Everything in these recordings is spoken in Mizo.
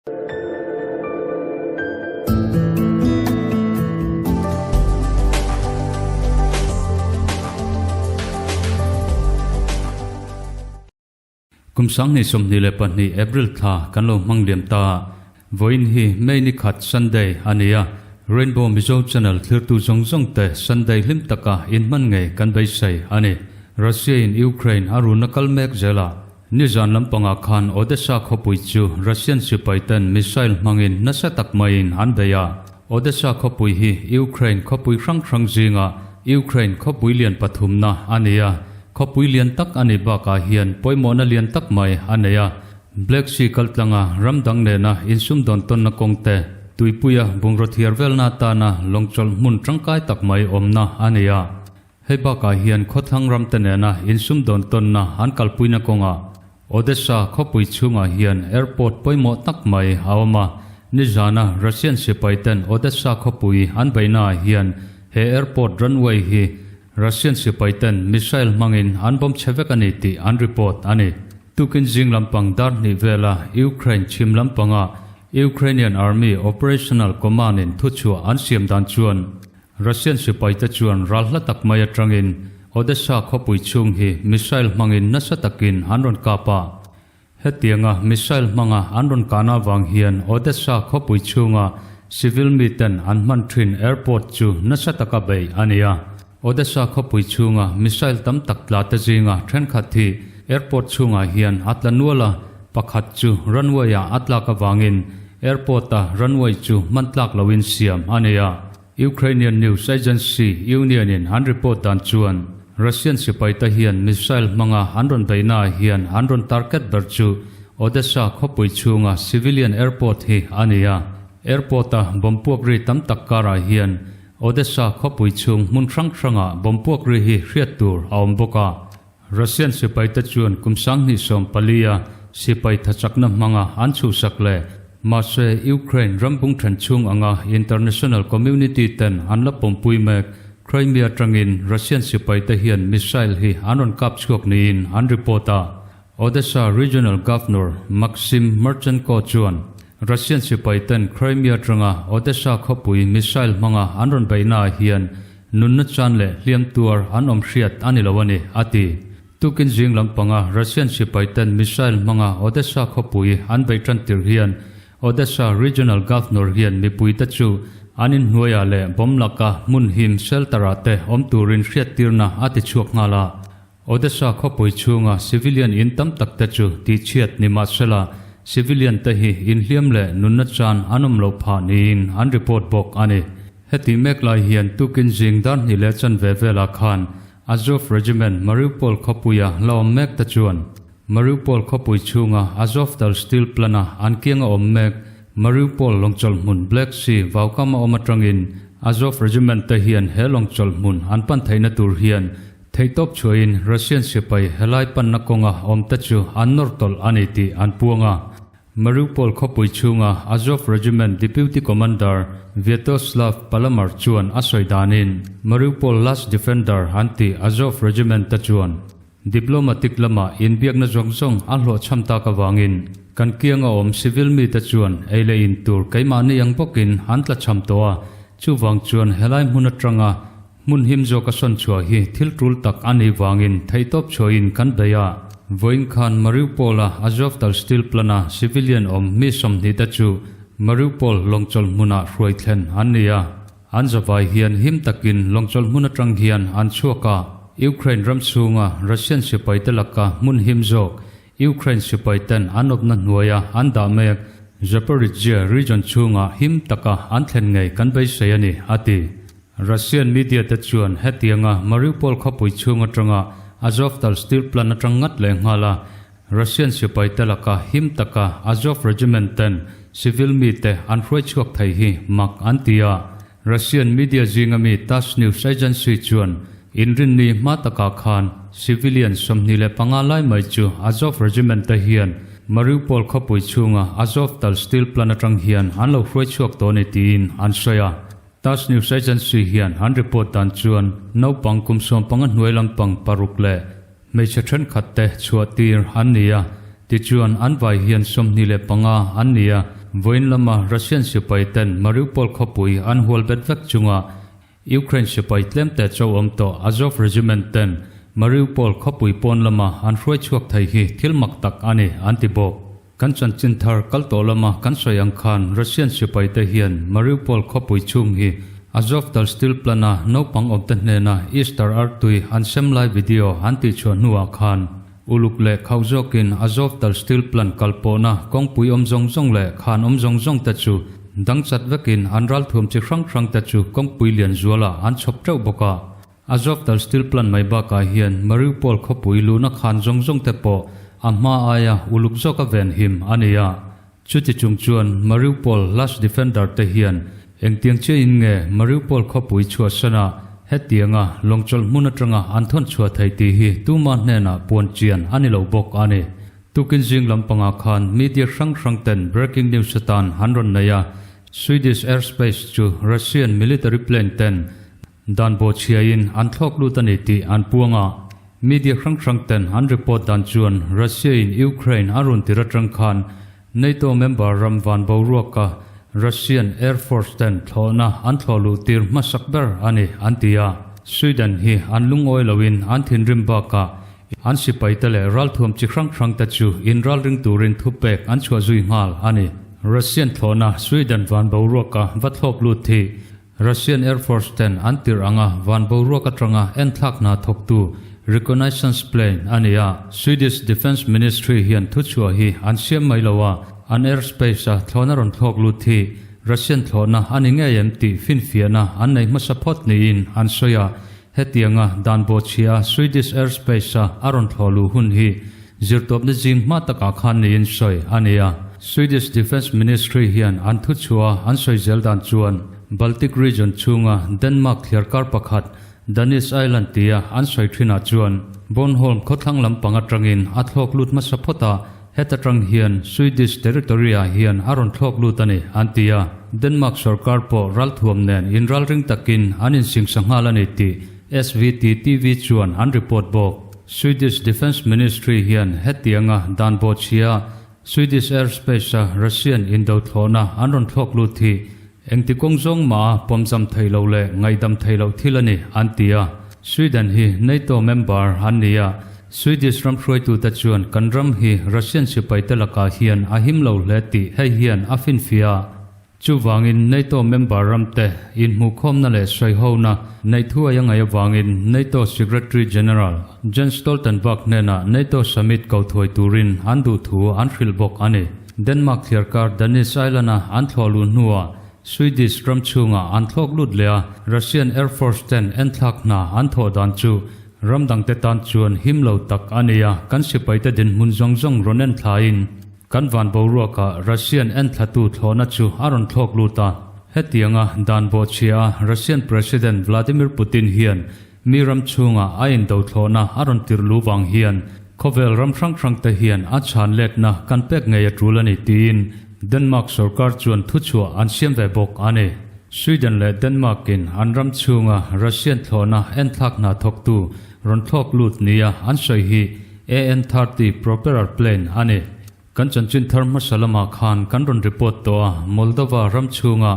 Kum 2022 April thla kan lo hmang liam ta. Vawiin hi May ni khat Sunday a ni a, Rainbow Mizo Channel thlirtu zawng zawng te Sunday hlim taka inhman ngei kan beisei a ni. Russia in Ukraine a runa kal mek zel a, nizan lampangah khan Odesa khawpui chu Russian sipai ten missile hmangin nasa tak maiin an bei a. Odesa khawpui hi Ukraine khawpui hrang hrang zinga Ukraine khawpui lian pathumna a ni a, khawpui lian tak a nih bakah hian pawimawhna lian tak mai a nei a. Black Sea kaltlanga ram dang nena insumdawn tawnna kawng te, tuipuia bungraw thiar velna atana lawngchawlh hmun tangkai tak mai awmna a ni a. Hei bakah hian khawthlang ram te nena insumdawn tawnna an kalpuina kawngah Odesa khawpui chhungah hian airport pawimawh tak mai a awm a. Nizana Russian sipai ten Odesa khawpui an beihnaah hian he airport runway hi Russian sipai ten missile hmangin an bawm chhe vek a ni tih an report a ni. Tukin zing lampang dar hnih vela Ukraine chhim lampanga Ukrainian Army Operational Command in thuchhuah an siam dan chuan Russian sipaite chuan ral hla tak mai atangin Odesa khawpui chhung hi missile hmangin nasa takin an rawn kap a. Hetianga missile hmanga an rawn kahna avang hian Odesa khawpui chhunga civil miten an hman thin airport chu nasa taka bei a ni a. Odesa khawpui chhunga missile tam tak tla te zinga thenkhat hi airport chhungah hian a tla nual a, pakhat chu runway-ah a tlak avangin airport-a runway chu hman tlak loin siam a ni a. Ukrainian news agency Union-in an report dan chuan Russian sipaite hian missile hmanga an rawn beihnaah hian an rawn target ber chu Odesa khawpui chhunga civilian airport hi a ni a. Airport-a bomb puak ri tam tak karah hian Odesa khawpui chhung hmun hrang hrangah bomb puak ri hi hriat tur a awm bawk a. Russian sipaite chuan kum 2014-a sipai thachakna hmanga an chhuhsak leh mahse Ukraine rambung then chhung anga international community ten an la pawmpui mek Crimea atangin Russian sipaite hian missile hi an rawn kap chhuak niin an report a. Odesa Regional Governor Maksim Marchenko chuan Russian sipaiten Crimea atanga Odesa khawpui missile hmanga an rawn beihnaah hian Nunna chan leh hliam tuar an awm hriat a ni lo a ni, a ti. Tukin zing lampanga Russian sipaiten missile hmanga Odesa khawpui an beih tan tir hian Odesa Regional Governor hian mipuite chu an inhnuaiah leh bomb laka hmun him shelter-ah te awm turin hriattirna a ti chhuak nghal a. Odesa khawpui chhunga civilian in tam tak te chu tihchhiat ni mahsela civilian te hi inhliam leh nunna chan an awm loh phah niin an report bawk a ni. Heti mek lai hian tukin zing dar hnih leh chanve velah khan Azov Regiment Mariupol khawpuia la awm mek te chuan Mariupol khawpui chhunga Azovtal Steel Plant-a an kianga awm mek Mariupol lawngchawlh hmun Black Sea vaukama awm atangin Azov Regiment te hian he lawngchawlh hmun an pan theihna tur hian Theihtawp chhuahin Russian sipai helai panna kawnga awmte chu an nawr tawlh a ni tih an puang a. Mariupol khawpui chhunga Azov Regiment Deputy Commander Vyatoslav Palamar chuan a sawi danin Mariupol Last Defender an tih Azov Regiment te chuan diplomatic lama inbiakna zawng zawng a hlawhchham tak avangin kan kianga awm civil mite chuan ei leh in tur keimahni ang bawkin an tlachham tawh a, chuvang chuan helai hmun atanga Hmun him zawk a sawn chhuah hi thil tul tak a nih vangin theihtawp chhuahin kan bei a. Vawiin khan Mariupol-a Azovtal Steel Plant-a civilian awm mi 20 te chu Mariupol lawngchawlh hmunah hruai thlen an ni a. An zavai hian him takin lawngchawlh hmun atang hian an chhuak a. Ukraine ram chhunga Russian sipaite laka hmun him zawk Ukraine sipaiten an awpna hnuaia an dah mek Zaporizhzhia region chhungah him taka an thlen ngei kan beisei a ni, a ti. Russian media te chuan hetianga Mariupol khawpui chhung atanga Azovtal steel plant atang ngat leh nghal a, Russian sipai te laka him taka Azov regiment ten civil mite an hruai chhuak thei hi mak an ti a. Russian media zinga mi Tass news agency chuan inrinni hma takah khan civilian 25 lai mai chu Azov regiment te hian Mariupol khawpui chhunga Azovtal steel plant atang hian an lo hruai chhuak tawh a ni tiin an sawi a. Tass News Agency hian an report dan chuan naupang kum 15 hnuai lampang paruk leh hmeichhe thenkhat te chhuah tir an ni a, tichuan an vai hian 25 an ni a. Vawiin lama Russian sipai ten Mariupol khawpui an hual bet vek chunga Ukraine sipai tlemte cho awm tawh Azov Regiment ten Mariupol khawpui pawn lama an hruai chhuak thei hi thil mak tak a ni, an ti bawk. Kan chanchin thar kal tawh lama kan sawi ang khan Russian sipai te hian Mariupol khawpui chhung hi Azovtal Steel Plant-a naupang awmte hnena Easter artui an sem lai video an tihchhuah hnuah khan Uluk leh khauh zawkin Azovtal Steel Plant kal pawhna kawngpui awm zawng zawng leh khan awm zawng zawng te chu dang chat vekin an ralthuam chi hrang hrang te chu kawngpui lian zualah an chhawp teuh bawk a. Azovtal Steel Plant mai bakah hian Mariupol khawpui luhna khan zawng zawng te pawh a hma aia uluk zawka venhim a ni a. Chuti chung chuan Mariupol last defender te hian engtiang chiahin nge Mariupol khawpui chhuahsana hetianga lawngchawlh hmun atanga an thawn chhuah thei tih hi tuma hnenah puan chian a ni lo bawk a ni. Tukin zing lampangah khan media hrang hrang ten breaking news atan an rawn nei a, Swedish airspace chu Russian military plane ten Dan bawhchhiain an thlawk lut a ni tih an puang a, media hrang hrang ten an report dan chuan Russia-in Ukraine a run tir atang khan NATO member ram van boruaka Russian Air Force ten thlawhna an thlawh luh tir hmasak ber a ni an ti a. Sweden hi an lungawi loin an thinrim bakah an sipaite leh ralthuam chi hrang hrang te chu inralring turin thupek an chhuah zui nghal a ni. Russian thlawhna Sweden van boruaka va thlawk lut hi Russian Air Force ten an tirh anga van boruak atanga enthlak hna thawktu reconnaissance plane a ni a. Swedish Defence Ministry hian thuchhuah hi an siam mai lo a, an airspace-a thlawhna rawn thlawk lut hi Russian thlawhna a ni ngei em tih finfiahna an nei hmasa phawt niin an sawi a. Hetianga dan bawhchhia Swedish airspace-a a rawn thlawh luh hun hi Zirtawpna zing hma takah khan niin sawi a ni a. Swedish Defence Ministry hian an thuchhuah an sawi zel dan chuan Baltic region chhunga Denmark thliarkar pakhat Danish Island tia an sawi thinah chuan Bornholm khawthlang lampang atangin a thlawk lut hmasa phawt a, heta tang hian Swedish territory-ah hian a rawn thlawk lut a ni, an ti a. Denmark sorkar pawh ralthuam nen inralring takin an insingsa nghal a ni tih SVT TV chuan an report bawk. Swedish Defence Ministry hian hetianga dan bawhchhia Swedish airspace-a Russian indo thlawhna an rawn thlawk lut hi engti kawng zawng mah a pawmzam thei lo leh ngaihdam thei loh thil a ni, an ti a. Sweden hi NATO member an ni a, Swedish ram hruaitute chuan kan ram hi Russian sipaite lakah hian a him lo hle tih hei hian a finfiah a. Chuvangin NATO member ramte inhmuhkhawmna leh sawihona neih thuai a ngaih avangin NATO Secretary General Jens Stoltenberg hnenah NATO summit ko thuai turin an duh thu an hrilh bawk a ni. Denmark thliarkar Danish Island-a an thlawh luh hnuah Swedish ram chhungah an thlawk lut leh a, Russian Air Force ten enthlak hna an thawh dan chu ram dangte tan chuan him lo tak a ni a, kan sipaite dinhmun zawng zawng rawn enthlain Kan van boruakah Russian enthlatu thlawhna chu a rawn thlawk lut a. Hetianga dan bawhchhia a Russian President Vladimir Putin hian mi ram chhunga a indo thlawhna a rawn tirh lu vang hian khawvel ram hrang hrangte hian a chhan letna kan pek ngei a tul a ni tiin Denmark sorkar chuan thuchhuah an siam ve bawk a ni. Sweden leh Denmark in an ram chhunga Russian thlawhna enthlak hna thawktu rawn thlawk lut nia an sawi hi AN-30 propeller plane a ni. Kan chanchin thar hmasa lamah khan kan rawn report tawh a, Moldova ram chhunga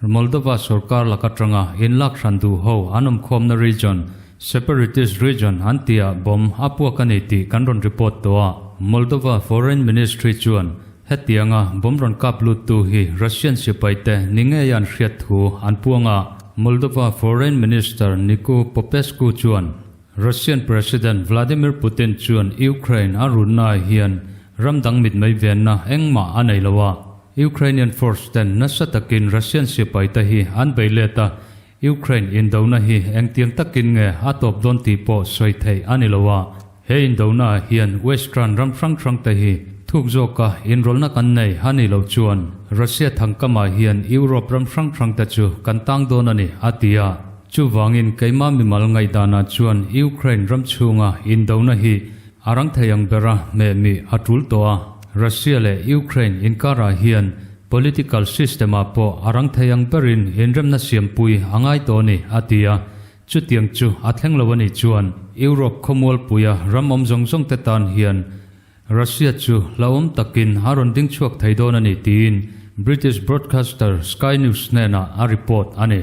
Moldova sorkar lak atanga inlak hran duh ho an awmkhawmna region, separatist region an tihah bomb a puak a ni tih kan rawn report tawh a. Moldova Foreign Ministry chuan hetianga bomb rawn kap luttu hi Russian sipaite ni ngei an hriat thu an puang a. Moldova Foreign Minister Nicu Popescu chuan Russian President Vladimir Putin chuan Ukraine a runnaah hian ram dang mitmei venna engmah a nei lo a, Ukrainian force ten nasa takin Russian sipaite hi an bei let a, Ukraine indona hi engtiang takin nge a tawp dawn tih pawh sawi theih a ni lo a, he indonaah hian Western ram hrang hrangte hi thuk zawka inrawlhna kan nei a ni lo chuan Russia thangkamah hian Europe ram hrang hrangte chu kan tang dawn a ni, a ti a. Chuvangin keimah mimal ngaihdanah chuan Ukraine ram chhunga indona hi a rang thei ang bera hmehmih a tul tawh a. Russia leh Ukraine inkarah hian political system-ah pawh a rang thei ang berin inremna siampui a ngai tawh a ni, a ti a. Chutiang chu a thleng lo a nih chuan Europe khawmualpuia ram awm zawng zawngte tan hian Russia chu hlauhawm takin a rawn ding chhuak thei dawn a ni tiin British broadcaster Sky News hnenah a report a ni.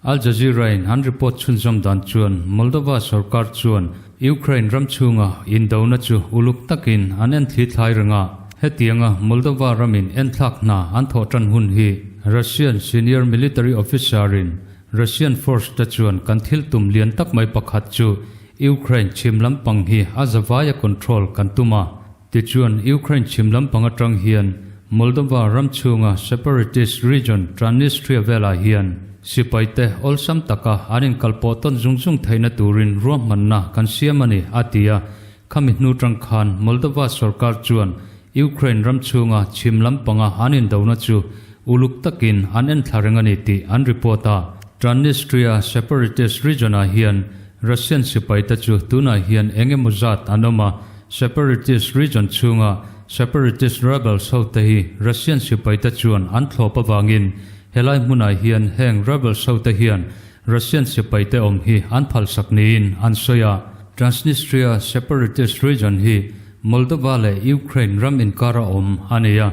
Al Jazeera-in an report chhunzawm dan chuan Moldova sorkar chuan Ukraine ram chhunga indona chu uluk takin an en thli thlai reng a, hetianga Moldova ramin enthlak hna an thawh tan hun hi Russian senior military officer-in Russian force te chuan kan thil tum lian tak mai pakhat chu Ukraine chhim lampang hi a zavaia control kan tum a. Tichuan, Ukraine chhim lampang atang hian Moldova ram chhunga separatist region Transnistria velah hian sipaite awlsam taka an inkalpawh tawn zung zung theihna turin ruahmanna kan siam a ni, a ti a. Khami hnu tang khan Moldova sorkar chuan Ukraine ram chhunga chhim lampanga an indona chu uluk takin an enthla reng a ni tih an report a. Transnistria separatist region-ah hian Russian sipaite chu tunah hian eng emaw zat an awm a, Separatist region chhunga separatist rebels hote hi Russian sipaite chuan an thlawp avangin helai hmunah hian heng rebels hote hian Russian sipaite awm hi an phalsak niin an sawi a. Transnistria separatist region hi Moldova leh Ukraine ram inkara awm a ni a.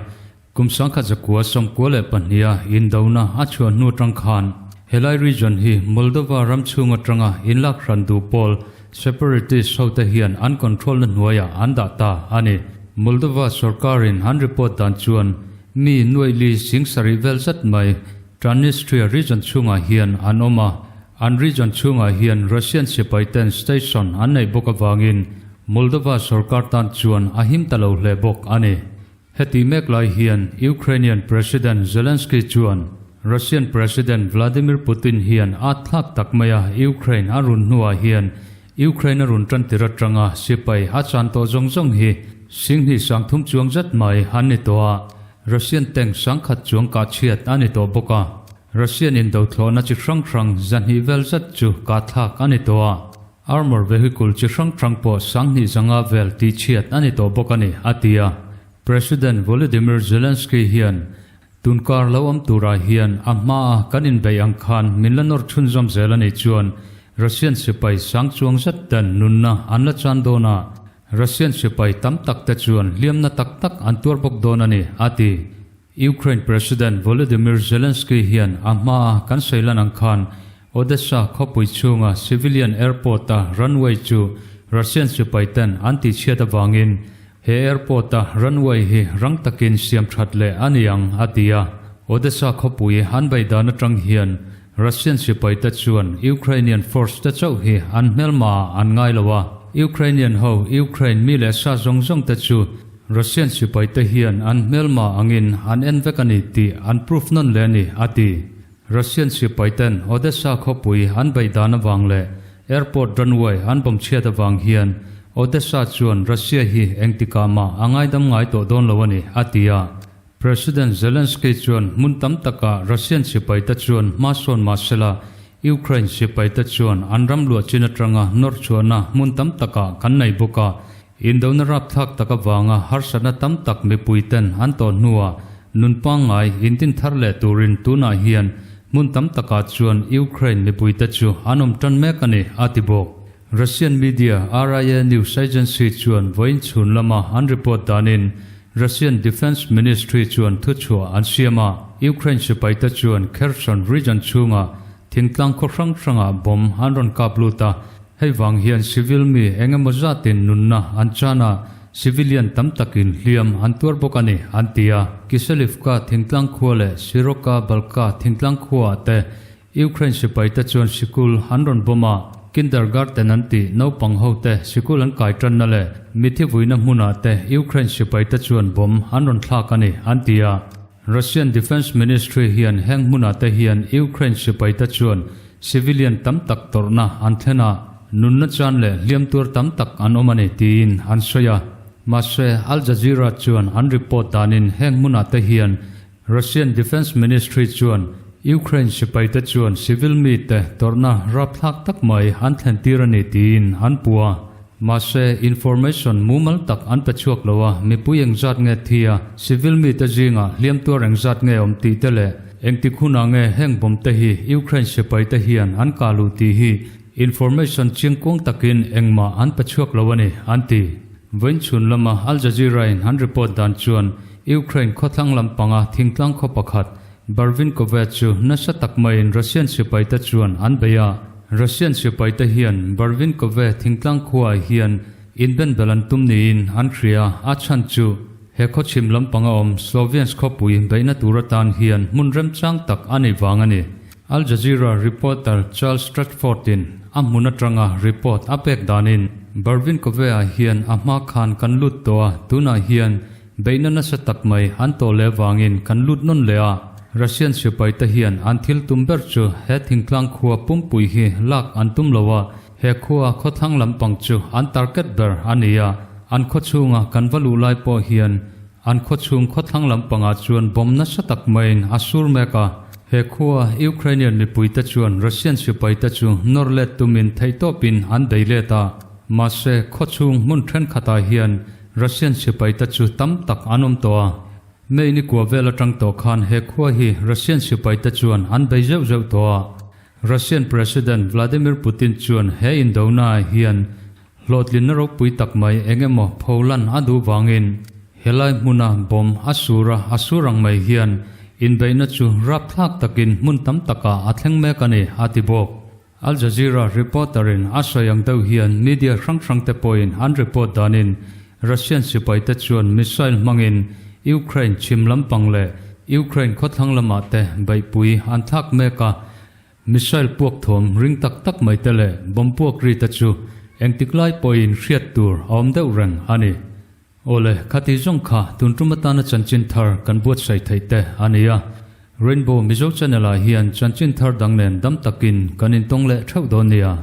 Kum 1992 a indona a chhuah hnu atang khan helai region hi Moldova ram chhung atanga inlak hran duh pawl separatist hote hian an control na hnuaiah an dah ta a ni. Moldova sorkarin an report dan chuan mi nuaih li sing sarih vel zat mai Transnistria region chhungah hian an awm a, an region chhungah hian Russian sipai ten station an neih bawk avangin Moldova sorkar tan chuan a him ta lo hle bawk a ni. Heti mek lai hian Ukrainian President Zelensky chuan Russian President Vladimir Putin hian a thlak tak maia Ukraine a run hnuah hian Ukraine a run tan tir atanga sipai a chan tawh zawng zawng hi Singhnih sangthum chuang zet mai an ni tawh a, Russian tank sangkhat chuang kah chhiat a ni tawh bawk a. Russian indothlawhna chi hrang hrang zahnih vel zet chu kah thlak a ni tawh a. Armour vehicle chi hrang hrang pawh 2000 zanga vel tih chhiat a ni tawh bawk a ni, a ti a. President Volodymyr Zelensky hian tunkar lo awm turah hian a hmaa kan inbeih ang khan min la nawr chhunzawm zel a nih chuan Russian sipai sang chuang zet ten nunna an la chan dawn a, Russian sipai tam tak te chuan hliamna tak tak an tuar bawk dawn a ni, a ti. Ukraine President Volodymyr Zelensky hian a hmaa kan sawi lan ang khan Odessa khawpui chhunga civilian airport-a runway chu Russian sipaiten an tihchhiat avangin he airport-a runway hi rang takin siam that leh a ni ang a ti a. Odessa khawpui an beihdan atang hian Russian sipaite chuan Ukrainian force te chauh hi an hmelma ah an ngai lo a, Ukrainian ho Ukraine mi leh sa zawng zawng te chu Russian sipaite hian an hmelma angin an en vek a ni tih an proof nawn leh a ni, a ti. Russian sipaiten Odessa khawpui an beih dan avang leh airport runway an bawm chhiat avang hian Odessa chuan Russia hi engtikah mah a ngaidam ngai tawh dawn lo a ni, a ti a. President Zelensky chuan hmun tam takah Russian sipaite chuan hma sawn mah sela, Ukraine sipaite chuan an ram luah chin atanga nawr chhuahna hmun tam takah kan nei bawk a, indona rapthlak tak avanga harsatna tam tak mipuiten an tawh hnuah nun pangngai intin thar leh turin tunah hian hmun tam takah chuan Ukraine mipuite chu an awm tan mek a ni, a ti bawk. Russian media RIA news agency chuan vawiin chhun lama an report danin Russian Defence Ministry chuan thuchhuah an siam a, Ukraine sipaite chuan Kherson region chhunga thingtlang khaw hrang hrangah bomb an rawn kap lut a, hei vang hian civil mi eng emaw zatin nunna an chan a, civilian tam takin hliam an tuar bawk a ni, an ti a. Kiselivka thingtlang khua leh Shiroka Balka thingtlang khuaah te Ukraine sipaite chuan sikul an rawn bawm a, kindergarten an tih naupang hote sikul an kai tanna leh mithi vuina hmunah te Ukraine sipaite chuan bomb an rawn thlak a ni, an ti a. Russian Defence Ministry hian heng hmunah te hian Ukraine sipaite chuan civilian tam tak tawrhna an thlen a, nunna chan leh hliam tuar tam tak an awm a ni tiin an sawi a. Mahse, Al Jazeera chuan an report danin heng hmunah te hian Russian Defence Ministry chuan Ukraine sipaite chuan civil mite tawrhna rapthlak tak mai an thlentir a ni tiin an pu a. Mahse, information mumal tak an pe chhuak lo a, mipui engzat nge thi a, civil mite zingah hliam tuar engzat nge awm tih te leh engtik hunah nge heng bomb te hi Ukraine sipaite hian an kah luh tih hi information chiangkuang takin engmah an pe chhuak lo a ni, an ti. Vawiin chhun lama Al Jazeera in an report dan chuan. Ukraine khawthlang lampanga thingtlang khaw pakhat Barvinkove chu nasa tak maiin Russian sipaite chuan an bei a. Russian sipaite hian Barvinkove thingtlang khuaah hian inbenbel an tum niin an hria a, chhan chu he khawchhim lampanga awm Sloviansk khawpui beihna tur atan hian hmun remchang tak a nih vang a ni. Al Jazeera reporter Charles Stratford-in a hmun atanga report a pek danin Barvinkove-ah hian a hma khan kan lut tawh a, tunah hian Beihna nasa tak mai an tawh leh avangin kan lut nawn leh a, Russian sipaite hian an thil tum ber chu he thingtlang khua pumpui hi lak an tum lo a, he khua khawthlang lampang chu an target ber a ni a, an khaw chhunga kan va luh lai pawh hian an khaw chhung khawthlang lampangah chuan bomb nasa tak maiin a sur mek a, he khua Ukrainian mipuite chuan Russian sipaite chu nawr let tumin theihtawpin an bei let a, mahse khaw chhung hmun thenkhatah hian Russian sipaite chu tam tak an awm tawh a, May ni kua vel atang tawh khan he khua hi Russian sipaite chuan an bei zeuh zeuh tawh a. Russian President Vladimir Putin chuan he indonaah hian hlawhtlinna ropui tak mai eng emaw pholan a duh vangin helai hmuna bomb a sur a, a sur ang mai hian inbeihna chu rapthlak takin hmun tam takah a thleng mek a ni, a ti bawk. Al Jazeera reporter-in a sawi ang deuh hian media hrang hrangte pawhin an report danin Russian sipaite chuan missile hmangin Ukraine chhim lampang leh Ukraine khawthlang lamah te beihpui an thlak mek a, missile puak thawm ring tak tak mai te leh bomb puak ri te chu engtik lai pawhin hriat tur a awm deuh reng a ni. Awle, khati zawng kha tun tum atana chanchin thar kan buatsaih theih te a ni a. Rainbow Mizo Channel ah hian chanchin thar dang nen dam takin kan intawng leh theuh dawn nia.